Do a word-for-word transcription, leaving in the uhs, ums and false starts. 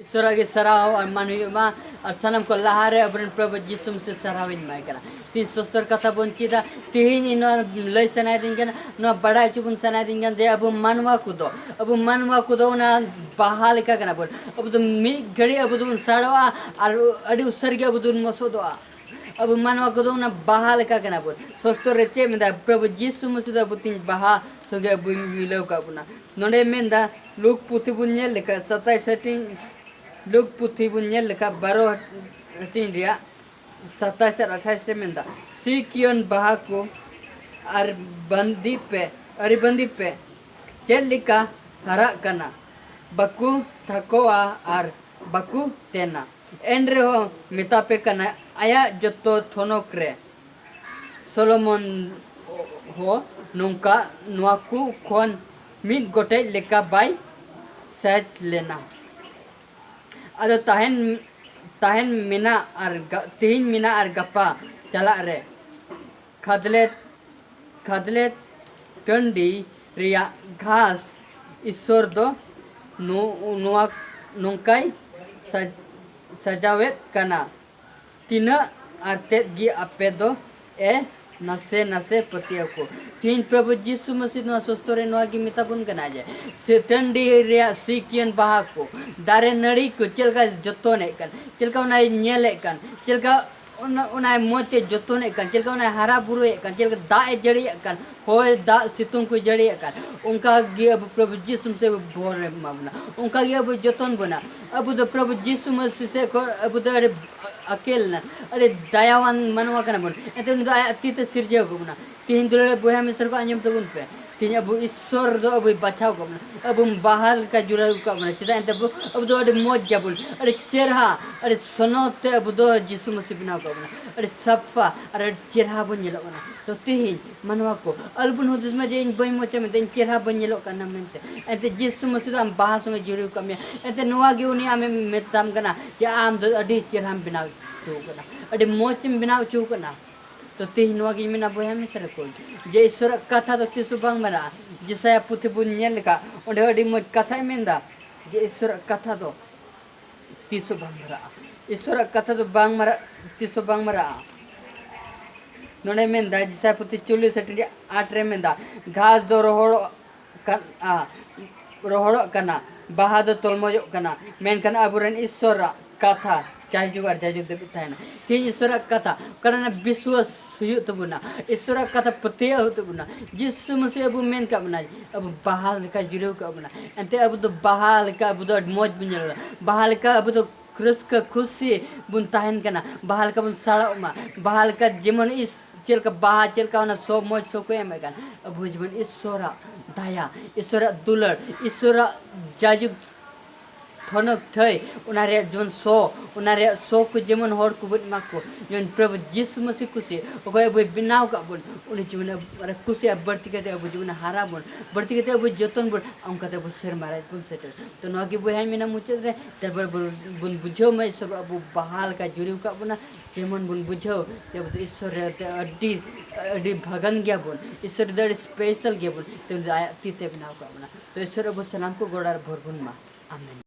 ᱤᱥᱚᱨᱟᱜ ᱜᱮ ᱥᱟᱨᱦᱟᱣ ᱟᱨ ᱢᱟᱱ ᱦᱩᱭᱩᱜ ᱢᱟ᱾ ᱟᱨ ᱥᱟᱱᱟᱢ ᱠᱚ ᱞᱟᱦᱟᱨᱮ ᱟᱵᱚᱨᱮᱱ ᱯᱨᱚᱵᱷᱩ ᱡᱤᱥᱩ ᱢᱟᱥᱤ ᱥᱟᱨᱦᱟᱣ ᱤᱧ ᱮᱢᱟᱭ ᱠᱟᱱᱟ᱾ ᱛᱤᱦᱤᱧ ᱥᱚᱥᱛᱚᱨ ᱠᱟᱛᱷᱟ ᱵᱚᱱ ᱪᱮᱫᱟ᱾ ᱛᱤᱦᱤᱧ ᱤᱧ ᱱᱚᱣᱟ ᱞᱟᱹᱭ ᱥᱟᱱᱟᱭᱮᱫᱤᱧ ᱠᱟᱱᱟ, ᱱᱚᱣᱟ ᱵᱟᱲᱟᱭ ᱦᱚᱪᱚ ᱵᱚᱱ ᱥᱟᱱᱟᱭᱮᱫᱤᱧ ᱠᱟᱱᱟ ᱡᱮ ᱟᱵᱚ ᱢᱟᱱᱣᱟ ᱠᱚᱫᱚ, ᱟᱵᱚ ᱢᱟᱱᱣᱟ ᱠᱚᱫᱚ ᱚᱱᱟ ᱵᱟᱦᱟ ᱞᱮᱠᱟ ᱠᱟᱱᱟ ᱵᱚᱱ᱾ ᱟᱵᱚ ᱫᱚ ᱢᱤᱫ ᱜᱷᱟᱹᱲᱤᱡ ᱟᱵᱚ ᱫᱚᱵᱚᱱ ᱥᱟᱲᱚᱜᱼᱟ ᱟᱨ ᱟᱹᱰᱤ ᱩᱥᱟᱹᱨ ᱜᱮ ᱟᱵᱚ ᱫᱚᱵᱚᱱ ᱢᱚᱥᱚᱫᱚᱜᱼᱟ᱾ ᱟᱵᱚ ᱢᱟᱱᱣᱟ ᱠᱚᱫᱚ ᱚᱱᱟ ᱵᱟᱦᱟ ᱞᱮᱠᱟ ᱠᱟᱱᱟ ᱵᱚᱱ᱾ ᱥᱚᱥᱛᱚᱨ ᱨᱮ ᱪᱮᱫ ᱢᱮᱱᱫᱟ? ᱯᱨᱚᱵᱷᱩ ᱡᱤᱥᱩ ᱢᱟᱥᱤ ᱫᱚ ᱟᱵᱚ ᱛᱤᱧ ᱵᱟᱦᱟ ᱥᱚᱸᱜᱮ ᱟᱵᱚᱭ ᱢᱤᱞᱟᱹᱣ ᱠᱟᱜ ᱵᱚᱱᱟ᱾ ᱱᱚᱰᱮ ᱢᱮᱱᱫᱟ, ᱞᱩᱠ ᱯᱩᱛᱷᱤ ᱵᱚᱱ ᱧᱮᱞ ᱞᱮᱠᱷᱟᱱ ᱥᱟᱛᱟᱭᱥ ᱦᱟᱹᱴᱤᱧ, ᱞᱩᱠ ᱯᱩᱛᱷᱤ ᱵᱚᱱ ᱧᱮᱞ ᱞᱮᱠᱷᱟᱱ ᱵᱟᱨᱚ ᱦᱟᱹᱴᱤᱧ ᱨᱮᱭᱟᱜ ᱥᱟᱛᱟᱭᱥ ᱟᱨ ᱟᱴᱷᱟᱭᱥ ᱨᱮ ᱢᱮᱱᱫᱟ, ᱥᱤᱠᱤᱭᱚᱱ ᱵᱟᱦᱟ ᱠᱚ, ᱟᱨ ᱵᱟᱸᱫᱤ ᱯᱮ, ᱟᱹᱨᱤ ᱵᱟᱸᱫᱤ ᱯᱮ, ᱪᱮᱫ ᱞᱮᱠᱟ ᱦᱟᱨᱟᱜ ᱠᱟᱱᱟ, ᱵᱟᱠᱚ ᱴᱷᱟᱠᱚᱜᱼᱟ ᱟᱨ ᱵᱟᱠᱚ ᱛᱮᱱᱟ᱾ ᱮᱱ ᱨᱮᱦᱚᱸ ᱢᱮᱛᱟ ᱯᱮ ᱠᱟᱱᱟ, ᱟᱭᱟᱜ ᱡᱚᱛᱚ ᱴᱷᱚᱱᱚᱠ ᱨᱮ ᱥᱚᱞᱚᱢᱚᱱ ᱦᱚᱸ ᱱᱚᱝᱠᱟ, ᱱᱚᱣᱟ ᱠᱚ ᱠᱷᱚᱱ ᱢᱤᱫ ᱜᱚᱴᱮᱡ ᱞᱮᱠᱟ ᱵᱟᱭ ᱥᱟᱡᱽ ᱞᱮᱱᱟ᱾ ᱟᱫᱚ ᱛᱟᱦᱮᱱ, ᱛᱟᱦᱮᱱ ᱢᱮᱱᱟᱜ ᱟᱨ ᱜᱟ-, ᱛᱮᱦᱮᱧ ᱢᱮᱱᱟᱜ ᱟᱨ ᱜᱟᱯᱟ ᱪᱟᱞᱟᱜ ᱨᱮ ᱠᱷᱟᱫᱽᱞᱮ, ᱠᱷᱟᱫᱽᱞᱮ ᱴᱟᱺᱰᱤ ᱨᱮᱭᱟᱜ ᱜᱷᱟᱥ ᱤᱥᱥᱚᱨ ᱫᱚ ᱱᱚ-, ᱱᱚᱣᱟ ᱱᱚᱝᱠᱟᱭ ᱥᱟᱡ-, ᱥᱟᱡᱟᱣᱮᱫ ᱠᱟᱱᱟ᱾ ᱛᱤᱱᱟᱹᱜ ᱟᱨ ᱛᱮᱫ ᱜᱮ ᱟᱯᱮ ᱫᱚ ᱮ ᱱᱟᱥᱮ ᱱᱟᱥᱮ ᱯᱟᱹᱛᱭᱟᱹᱣ ᱠᱚ᱾ ᱛᱤᱦᱤᱧ ᱯᱨᱚᱵᱷᱩ ᱡᱤᱥᱩ ᱢᱟᱥᱤ ᱱᱚᱣᱟ ᱥᱚᱥᱛᱚ ᱨᱮ ᱱᱚᱣᱟ ᱜᱮ ᱢᱮᱛᱟ ᱵᱚᱱ ᱠᱟᱱᱟ ᱡᱮ, ᱥᱮ ᱴᱟᱺᱰᱤ ᱨᱮᱭᱟᱜ ᱥᱤᱠᱤᱭᱟᱹᱱ ᱵᱟᱦᱟ ᱠᱚ, ᱫᱟᱨᱮ ᱱᱟᱹᱲᱤ ᱠᱚ ᱪᱮᱫ ᱞᱮᱠᱟᱭ ᱡᱚᱛᱚᱱᱮᱫ ᱠᱟᱱ, ᱪᱮᱫ ᱞᱮᱠᱟ ᱚᱱᱟᱭ ᱧᱮᱞᱮᱫ ᱠᱟᱱ, ᱪᱮᱫ ᱞᱮᱠᱟ ᱚᱱᱟ, ᱚᱱᱟᱭ ᱢᱚᱡᱽ ᱛᱮ ᱡᱚᱛᱚᱱᱮᱫ ᱠᱟᱱ, ᱪᱮᱫ ᱞᱮᱠᱟ ᱚᱱᱟᱭ ᱦᱟᱨᱟ ᱵᱩᱨᱩᱭᱮᱫ ᱠᱟᱱ, ᱪᱮᱫ ᱞᱮᱠᱟ ᱫᱟᱜ ᱮ ᱡᱟᱹᱲᱤᱭᱮᱫ ᱠᱟᱱ, ᱦᱚᱭ ᱫᱟᱜ ᱥᱤᱛᱩᱝ ᱠᱚᱭ ᱡᱟᱹᱲᱤᱭᱮᱫ ᱠᱟᱱ, ᱚᱱᱠᱟ ᱜᱮ ᱟᱵᱚ ᱯᱨᱚᱵᱷᱩ ᱡᱤᱥᱩ ᱢᱟᱥᱤ ᱵᱷᱚᱨ ᱨᱮ ᱮᱢᱟ ᱵᱚᱱᱟ, ᱚᱱᱠᱟ ᱜᱮ ᱟᱵᱚ ᱡᱚᱛᱚᱱ ᱵᱚᱱᱟ᱾ ᱟᱵᱚ ᱫᱚ ᱯᱨᱚᱵᱷᱩ ᱡᱤᱥᱩ ᱢᱟᱥᱤ ᱥᱮᱫ ᱠᱷᱚᱱ ᱟᱵᱚ ᱫᱚ ᱟᱹᱰᱤ ᱟᱹᱠᱤᱞ ᱟᱱ, ᱟᱹᱰᱤ ᱫᱟᱭᱟᱣᱟᱱ ᱢᱟᱱᱣᱟ ᱠᱟᱱᱟ ᱵᱚᱱ᱾ ᱮᱱᱛᱮ ᱩᱱᱤ ᱫᱚ ᱟᱭᱟᱜ ᱛᱤ ᱛᱮ ᱥᱤᱨᱡᱟᱹᱣ ᱟᱠᱟᱫ ᱵᱚᱱᱟ᱾ ᱛᱤᱦᱤᱧ ᱫᱩᱞᱟᱹᱲ ᱵᱚᱭᱦᱟ ᱢᱤᱥᱨᱟ ᱠᱚ ᱟᱸᱡᱚᱢ ᱛᱟᱵᱚᱱ ᱯᱮ᱾ ᱛᱤᱦᱤᱧ ᱟᱵᱚ ᱤᱥᱥᱚᱨ ᱫᱚ ᱟᱵᱚᱭ ᱵᱟᱪᱷᱟᱣ ᱟᱠᱟᱫ ᱵᱚᱱᱟ, ᱟᱵᱚ ᱵᱟᱦᱟ ᱞᱮᱠᱟ ᱡᱩᱲᱟᱹᱣ ᱟᱠᱟᱫ ᱵᱚᱱᱟ᱾ ᱪᱮᱫᱟᱜ? ᱮᱱᱛᱮ ᱟᱵᱚ, ᱟᱵᱚ ᱫᱚ ᱟᱹᱰᱤ ᱢᱚᱡᱽ ᱜᱮᱭᱟᱵᱚᱱ, ᱟᱹᱰᱤ ᱪᱮᱨᱦᱟ, ᱟᱹᱰᱤ ᱥᱚᱱᱚᱛ ᱛᱮ ᱟᱵᱚ ᱫᱚ ᱡᱤᱥᱩ ᱢᱟᱥᱤ ᱵᱮᱱᱟᱣ ᱟᱠᱟᱫ ᱵᱚᱱᱟ᱾ ᱟᱹᱰᱤ ᱥᱟᱯᱷᱟ ᱟᱨ ᱟᱹᱰᱤ ᱪᱮᱨᱦᱟ ᱵᱚᱱ ᱧᱮᱞᱚᱜ ᱠᱟᱱᱟ᱾ ᱛᱚ ᱛᱤᱦᱤᱧ ᱢᱟᱱᱣᱟ ᱠᱚ, ᱟᱞᱚᱵᱚᱱ ᱦᱩᱫᱤᱥ ᱢᱟ ᱡᱮ ᱤᱧ ᱵᱟᱹᱧ ᱢᱚᱡᱟ ᱢᱮᱱᱛᱮ, ᱤᱧ ᱪᱮᱨᱦᱟ ᱵᱟᱹᱧ ᱧᱮᱞᱚᱜ ᱠᱟᱱᱟ ᱢᱮᱱᱛᱮ᱾ ᱮᱱᱛᱮ ᱡᱤᱥᱩ ᱢᱟᱥᱤ ᱫᱚ ᱟᱢ ᱵᱟᱦᱟ ᱥᱚᱸᱜᱮ ᱡᱩᱲᱟᱹᱣ ᱠᱟᱜ ᱢᱮᱭᱟ᱾ ᱮᱱᱛᱮ ᱱᱚᱣᱟ ᱜᱮ ᱩᱱᱤ ᱟᱢᱮ ᱢᱮᱛᱟᱢ ᱠᱟᱱᱟ ᱡᱮ ᱟᱢ ᱫᱚ ᱟᱹᱰᱤ ᱪᱮᱨᱦᱟᱢ ᱵᱮᱱᱟᱣ ᱦᱚᱪᱚ ᱠᱟᱱᱟ, ᱟᱹᱰᱤ ᱢᱚᱡᱽ ᱮᱢ ᱵᱮᱱᱟᱣ ᱦᱚᱪᱚ ᱠᱟᱱᱟ᱾ ᱛᱚ ᱛᱮᱦᱮᱧ ᱱᱚᱣᱟ ᱜᱤᱧ ᱢᱮᱱᱟ ᱵᱚᱭᱦᱟ ᱢᱤᱥᱨᱟ ᱠᱚ, ᱡᱮ ᱤᱥᱥᱚᱨᱟᱜ ᱠᱟᱛᱷᱟ ᱫᱚ ᱛᱤᱥ ᱦᱚᱸ ᱵᱟᱝ ᱢᱟᱨᱟᱜᱼᱟ᱾ ᱡᱮᱥᱟᱭᱟ ᱯᱩᱛᱷᱤ ᱵᱚᱱ ᱧᱮᱞ ᱞᱮᱠᱷᱟᱱ ᱚᱸᱰᱮ ᱟᱹᱰᱤ ᱢᱚᱡᱽ ᱠᱟᱛᱷᱟᱭ ᱢᱮᱱᱫᱟ ᱡᱮ ᱤᱥᱥᱚᱨᱟᱜ ᱠᱟᱛᱷᱟ ᱫᱚ ᱛᱤᱥ ᱦᱚᱸ ᱵᱟᱝ ᱢᱟᱨᱟᱜᱼᱟ᱾ ᱤᱥᱚᱨᱟᱜ ᱠᱟᱛᱷᱟ ᱫᱚ ᱵᱟᱝ ᱢᱟᱨᱟᱜ ᱛᱤᱥ ᱦᱚᱸ ᱵᱟᱝ ᱢᱟᱨᱟᱜᱼᱟ᱾ ᱱᱚᱰᱮ ᱢᱮᱱᱫᱟ ᱡᱤᱥᱟᱭ ᱯᱩᱛᱷᱤ ᱪᱚᱞᱞᱤᱥ ᱟᱴ ᱨᱮ ᱢᱮᱱᱫᱟ, ᱜᱷᱟᱥ ᱫᱚ ᱨᱚᱦᱚᱲᱚᱜ ᱠᱟᱱᱟ, ᱨᱚᱦᱚᱲᱚᱜ ᱠᱟᱱᱟ, ᱵᱟᱦᱟ ᱫᱚ ᱛᱚᱞᱢᱚᱡᱚᱜ ᱠᱟᱱᱟ, ᱢᱮᱱᱠᱷᱟᱱ ᱟᱵᱚᱨᱮᱱ ᱤᱥᱚᱨᱟᱜ ᱠᱟᱛᱷᱟ ᱡᱟᱭᱡᱩᱜᱽ ᱟᱨ ᱡᱟᱭᱡᱩᱜᱽ ᱫᱷᱟᱹᱵᱤᱡ ᱛᱟᱦᱮᱱᱟ᱾ ᱛᱮᱦᱮᱧ ᱤᱥᱚᱨᱟᱜ ᱠᱟᱛᱷᱟ ᱚᱠᱟᱨᱮ ᱵᱤᱥᱣᱟᱥ ᱦᱩᱭᱩᱜ ᱛᱟᱵᱚᱱᱟ, ᱤᱥᱚᱨᱟᱜ ᱠᱟᱛᱷᱟ ᱯᱟᱹᱛᱭᱟᱹᱣ ᱦᱩᱭᱩᱜ ᱛᱟᱵᱚᱱᱟ᱾ ᱡᱤᱥᱩ ᱢᱟᱥᱤ ᱟᱵᱚ ᱢᱮᱱ ᱠᱟᱜ ᱵᱚᱱᱟ, ᱟᱵᱚ ᱵᱟᱦᱟ ᱞᱮᱠᱟ ᱡᱩᱨᱤ ᱠᱟᱜ ᱵᱚᱱᱟ᱾ ᱮᱱᱛᱮ ᱟᱵᱚ ᱫᱚ ᱵᱟᱦᱟ ᱞᱮᱠᱟ ᱟᱵᱚ ᱫᱚ ᱟᱹᱰᱤ ᱢᱚᱡᱽ ᱵᱚᱱ ᱧᱮᱞᱚᱜᱼᱟ᱾ ᱵᱟᱦᱟ ᱞᱮᱠᱟ ᱟᱵᱚ ᱫᱚ ᱨᱟᱹᱥᱠᱟᱹ ᱠᱷᱩᱥᱤ ᱵᱚᱱ ᱛᱟᱦᱮᱱ ᱠᱟᱱᱟ, ᱵᱟᱦᱟ ᱞᱮᱠᱟ ᱵᱚᱱ ᱥᱟᱲᱟᱜ ᱢᱟ, ᱵᱟᱦᱟ ᱞᱮᱠᱟ ᱡᱮᱢᱚᱱ ᱤᱥ ᱪᱮᱫ ᱞᱮᱠᱟ ᱵᱟᱦᱟ ᱪᱮᱫ ᱞᱮᱠᱟ ᱚᱱᱟ ᱥᱚ ᱢᱚᱡᱽ ᱥᱚ ᱠᱚ ᱮᱢᱮᱫ ᱠᱟᱱ, ᱟᱵᱚ ᱡᱮᱢᱚᱱ ᱤᱥᱚᱨᱟᱜ ᱫᱟᱭᱟ, ᱤᱥᱚᱨᱟᱜ ᱫᱩᱞᱟᱹᱲ, ᱤᱥᱚᱨᱟᱜ ᱡᱟᱭᱡᱩᱜᱽ ᱴᱷᱚᱱᱚᱠ ᱴᱷᱟᱹᱭ, ᱚᱱᱟ ᱨᱮᱭᱟᱜ ᱡᱮᱢᱚᱱ ᱥᱚ, ᱚᱱᱟ ᱨᱮᱭᱟᱜ ᱥᱚ ᱠᱚ ᱡᱮᱢᱚᱱ ᱦᱚᱲ ᱠᱚᱵᱚᱱ ᱮᱢᱟ ᱠᱚ, ᱡᱮᱢᱚᱱ ᱯᱨᱚᱵᱷᱩ ᱡᱤᱥᱩ ᱢᱟᱥᱤ ᱠᱩᱥᱤ, ᱚᱠᱚᱭ ᱟᱵᱚᱭ ᱵᱮᱱᱟᱣ ᱠᱟᱜ ᱵᱚᱱ, ᱩᱱᱤ ᱡᱮᱢᱚᱱ ᱟᱵᱚ ᱠᱩᱥᱤ ᱟᱨ ᱵᱟᱹᱲᱛᱤ ᱠᱟᱛᱮ ᱟᱵᱚ ᱡᱮᱢᱚᱱ ᱦᱟᱨᱟ ᱵᱚᱱ, ᱵᱟᱹᱲᱛᱤ ᱠᱟᱛᱮ ᱟᱵᱚ ᱡᱚᱛᱚᱱ ᱵᱚᱱ, ᱚᱱᱠᱟᱛᱮ ᱟᱵᱚ ᱥᱮᱨᱢᱟ ᱨᱟᱡᱽ ᱵᱚᱱ ᱥᱮᱴᱮᱨ᱾ ᱛᱚ ᱱᱚᱣᱟ ᱜᱮ ᱵᱚᱭᱦᱟᱧ ᱢᱮᱱᱟ ᱢᱩᱪᱟᱹᱫ ᱨᱮ, ᱛᱟᱨᱯᱚᱨ ᱵᱚᱱ ᱵᱚᱱ ᱵᱩᱡᱷᱟᱹᱣ ᱢᱟ ᱤᱥᱚᱨ ᱟᱵᱚ ᱵᱟᱦᱟ ᱞᱮᱠᱟ ᱡᱩᱨᱤ ᱠᱟᱜ ᱵᱚᱱᱟ, ᱡᱮᱢᱚᱱ ᱵᱚᱱ ᱵᱩᱡᱷᱟᱹᱣ ᱡᱮ ᱟᱵᱚ ᱫᱚ ᱤᱥᱚᱨ ᱨᱮ ᱟᱹᱰᱤ ᱟᱹᱰᱤ ᱵᱷᱟᱜᱟᱱ ᱜᱮᱭᱟ ᱵᱚᱱ, ᱤᱥᱚᱨ ᱫᱚ ᱟᱹᱰᱤ ᱥᱯᱮᱥᱟᱞ ᱜᱮᱭᱟ ᱵᱚᱱ, ᱛᱮ ᱩᱱᱤ ᱫᱚ ᱟᱭᱟᱜ ᱛᱤ ᱛᱮ ᱵᱮᱱᱟᱣ ᱠᱟᱜ ᱵᱚᱱᱟ᱾ ᱛᱚ ᱤᱥᱚᱨ ᱟᱵᱚ ᱥᱟᱱᱟᱢ ᱠᱚ ᱜᱚᱲᱚ ᱟᱨ ᱵᱷᱚᱨ ᱵᱚᱱ ᱢᱟ᱾ ᱟᱢᱮᱱ᱾